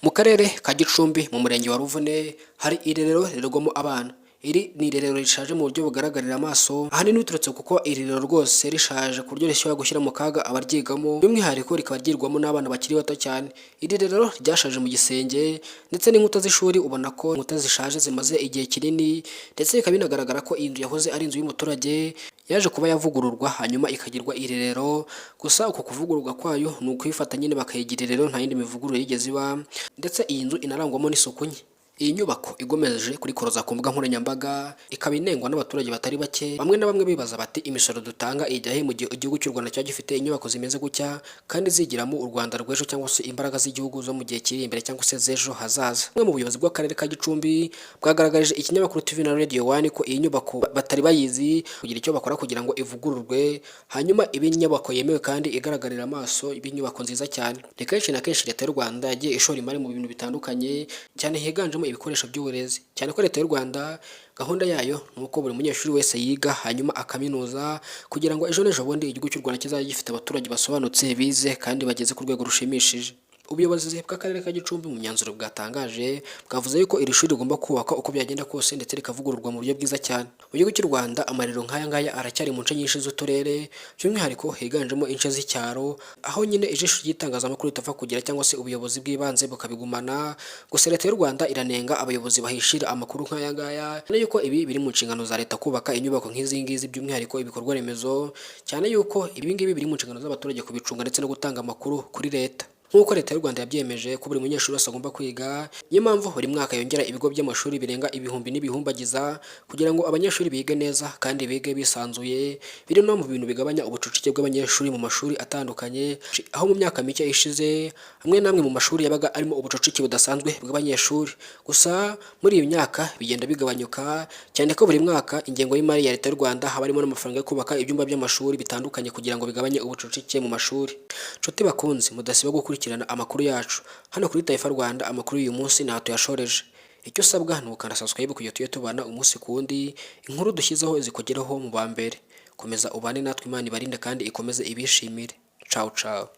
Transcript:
Mu karere ka Gicumbi, mu murenge wa Ruvune, hari irerero rirererwamo abana. Iri ni irerero rishaje mu buryo bugaragarira amaso, ahanini biturutse kuko iri rerero rwose rishaje ku buryo rishobora gushyira mu kaga abaryigamo, by'umwihariko rikaba ryigwamo n'abana bakiri bato cyane. Iri rerero ryashaje mu gisenge ndetse n'inkuta z'ishuri, ubona ko inkuta zishaje zimaze igihe kinini, ndetse bikaba binagaragara ko iyi nzu yahoze ari inzu y'umuturage yaje kuba yavugururwa, hanyuma ikagirwa irerero. Gusa uku kuvugururwa kwayo ni ukuyifata nyine bakayigira irerero, nta yindi mivugururire yigeze iba, ndetse iyi nzu inarangwamo n'isuku nke. Iyi nyubako igomeje kurikoroza ku mbuga nkoranyambaga, ikaba inengwa n'abaturage batari bake, bamwe na bamwe bibaza bati: "Imisoro dutanga ijya he mu gihe igihugu cy'u Rwanda cyaba gifite inyubako zimeze gutya kandi zigiramo u Rwanda rw'ejo, cyangwa se imbaraga z'igihugu zo mu gihe kiri imbere, cyangwa se z'ejo hazaza?" Bumwe mu buyobozi bw'akarere ka Gicumbi bwagaragarije ikinyamakuru TV na Radio One ko iyi nyubako batari bayizi, kugira icyo bakora kugira ngo ivugururwe, hanyuma ibe inyubako yemewe kandi igaragarira amaso, ibe inyubako nziza cyane. Ni kenshi na kenshi Leta y'u Rwanda yagiye ishora imari mu bintu bitandukanye, cyane higanjemo ibikoresho by'uburezi, cyane ko Leta y'u Rwanda gahunda yayo ni uko buri munyeshuri wese yiga hanyuma akaminuza, kugira ngo ejo n'ejo bundi igihugu cy'u Rwanda kizajye gifite abaturage basobanutse, bize kandi bageze ku rwego rushimishije. Ubuyobozi bw'akarere ka Gicumbi, mu myanzuro bwatangaje, bwavuze yuko iri shuri rigomba kubakwa uko byagenda kose, ndetse rikavugururwa mu buryo bwiza cyane. Mu gihugu cy'u Rwanda, amarerero nk'aya ngaya aracyari mu nce nyinshi z'uturere, by'umwihariko higanjemo ince z'icyaro, aho nyine ijisho ry'itangazamakuru ritapfa kugera, cyangwa se ubuyobozi bw'ibanze bukabigumana. Gusa Leta y'u Rwanda iranenga abayobozi bahishira amakuru nk'aya ngaya, cyane yuko ibi biri mu nshingano za Leta kubaka inyubako nk'izi ngizi, by'umwihariko ibikorwa remezo, cyane yuko ibi ngibi biri mu nshingano z'abaturage kubicunga ndetse no gutanga amakuru kuri Leta. Nk'uko Leta y'u Rwanda yabyemeje ko buri munyeshuri wese agomba kwiga, niyo mpamvu buri mwaka yongera ibigo by'amashuri birenga ibihumbi n'ibihumbagiza kugira ngo abanyeshuri bige neza kandi bige bisanzuye. Biri no mu bintu bigabanya ubucucike bw'abanyeshuri mu mashuri atandukanye, aho mu myaka mike ishize amwe n'amwe mu mashuri yabaga arimo ubucucike budasanzwe bw'abanyeshuri. Gusa muri iyi myaka bigenda bigabanyuka, cyane ko buri mwaka ingengo y'imari ya Leta y'u Rwanda haba harimo n'amafaranga yo kubaka ibyumba by'amashuri bitandukanye kugira ngo bigabanye ubucucike mu mashuri. Nshuti bakunze mudasiba gukurikirana amakuru yacu hano kuri Taifa Rwanda, amakuru y'uyu munsi ntaho tuyashoreje. Icyo usabwa ni ugukanda subscribe kugira tujye tubana umunsi ku wundi, inkuru dushyizeho zikugeraho mu ba mbere. Komeza ubane natwe, Imana ibarinde kandi ikomeze ibishimire. Cawu cawu.